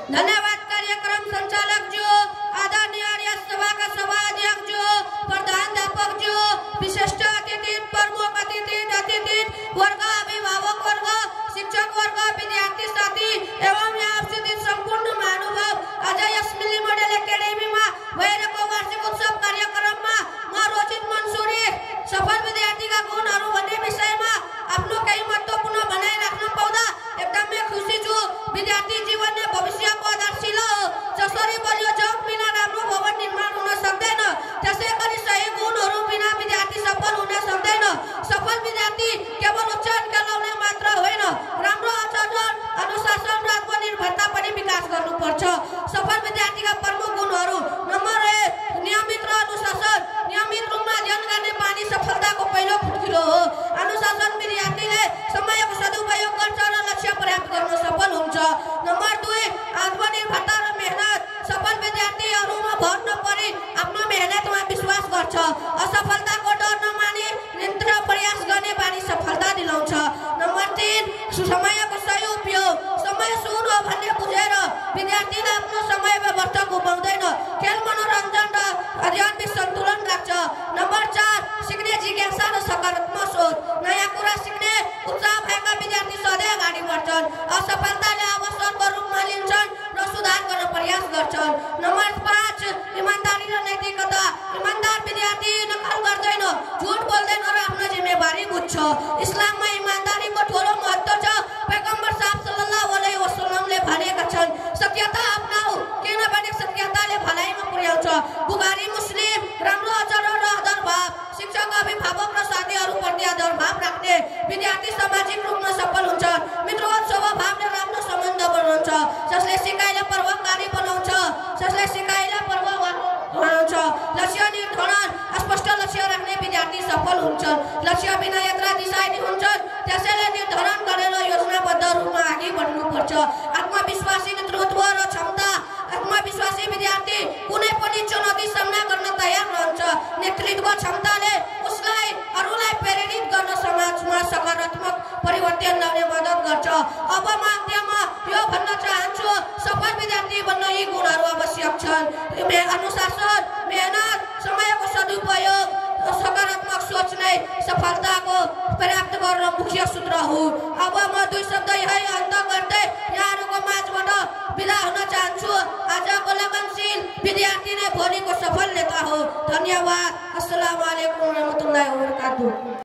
धन्यवाद कार्यक्रम संचालक जो, आदरणीय सभा का सभा अध्यक्ष जो, प्रधानाध्यापक जो, विशिष्ट अतिथि, प्रमुख अतिथि, वर्ग, अभिभावक वर्ग, शिक्षक वर्ग, विद्यार्थी साथी एवं यहाँ उपस्थित सम्पूर्ण महानुभाव आज यस मिली मोडेल एकाडेमीमा भइरहेको वार्षिक उत्सव कार्यक्रममा म रोजित मन्सुरी सफल विद्यार्थीका गुणहरू भन्ने विषयमा आफ्नो केही महत्त्वपूर्ण भनाइ राख्न पाउँदा एकदमै खुसी छु। विद्यार्थी जीवन नै भविष्यको आधारशिला हो। जसरी बलियो जग बिना राम्रो भवन निर्माण हुन सक्दैन, त्यसै गरी सही गुणहरू बिना विद्यार्थी सफल हुन सक्दैन। सफल विद्यार्थी केवल उच्च अंक ल्याउने मात्र होइन, राम्रो आचरण, अनुशासन र आत्मनिर्भरता पनि विकास गर्नुपर्छ। सफल विद्यार्थीका प्रमुख गुणहरू: नम्बर 1 नियमित र अनुशासन। नियमित रूपमा अध्ययन गर्ने बानी सफलताको पहिलो खुट्किलो हो। अनुशासन विद्यार्थीले समयको सदुपयोग गर्छ र लक्ष्य प्राप्त गर्न सफल हुन्छ। नम्बर 2 आत्मनिर्भरता र मेहनत। सफल विद्यार्थीहरूमा भर नपरी आफ्नो मेहनतमा विश्वास गर्छ। असफलताको डर नमानी निरन्तर प्रयास गर्ने बानी सफलता दिलाउँछ। नम्बर 3 समयको सही उपयोग। समय सुन हो भन्ने बुझेर विद्यार्थीले आफ्नो समय व्यवस्था गुमाउँदैन, खेल, मनोरञ्जन र अध्ययन बीच सन्तुलन राख्छ। नम्बर 4 सिक्ने जिज्ञासा र सकारात्मक सोच। नयाँ कुरा सिक्ने उत्साह भएका विद्यार्थी सधैँ अगाडि बढ्छन्, असफलताले अवसरको रूपमा लिन्छन् र सुधार गर्न प्रयास गर्छन्। नम्बर 5 इमानदारी र नैतिकता। इमानदार विद्यार्थी नकल गर्दैन, झुट बोल्दैन र आफ्नो जिम्मेवारी बुझ्छ। इस्लाममा इमानदारीको ठूलो महत्त्व छ। पैगम्बर साहब सल्लल्लाहु अलैहि वसल्लमले भनेका छन्, सत्यता अपनाऊ किनभने सत्यताले भलाइमा पुर्याउँछ। बुखारी, मुस्लिम। राम्रो आचरण र आदर भाव। शिक्षक, अभिभावक र साथीहरूप्रति आदर भाव राख्ने विद्यार्थी सामाजिक रूपमा सफल हुन्छ। मित्रवत स्वभावले राम्रो सम्बन्ध बनाउँछ, जसले सिकाइलाई प्रभावकारी बनाउँछ। लक्ष्य निर्धारण। स्पष्ट लक्ष्य राख्ने विद्यार्थी सफल हुन्छन्। लक्ष्य बिना यात्रा दिशाहीन हुन्छन्, त्यसैले निर्धारण गरेर योजनाबद्ध रूपमा अघि बढ्नुपर्छ। आत्मविश्वासी नेतृत्व र क्षमता। आत्मविश्वासी विद्यार्थी कुनै पनि चुनौती सामना गर्न तयार रहन्छ। नेतृत्व क्षमताले उसलाई अरूलाई प्रेरित गर्न समाजमा सकारात्मक परिवर्तन ल्याउने मद्दत गर्छ। अब म अन्त्यमा यो भन्न चाहन्छु, सफल विद्यार्थी बन्न यी गुणहरू आवश्यक छन्। अनुशासन, मेहनत, समयको सदुपयोग, सकारात्मक सोच नै सफलताको प्राप्त गर्न मुख्य सूत्र हो। अब म 2 शब्द यही अन्त गर्दै यहाँहरूको माझबाट बिदा हुन चाहन्छु। आजको लगनशील विद्यार्थी नै भोलिको सफल नेता हो। धन्यवाद। अस्सलामु अलैकुम वरहमतुल्लाहि वबरकातुहू।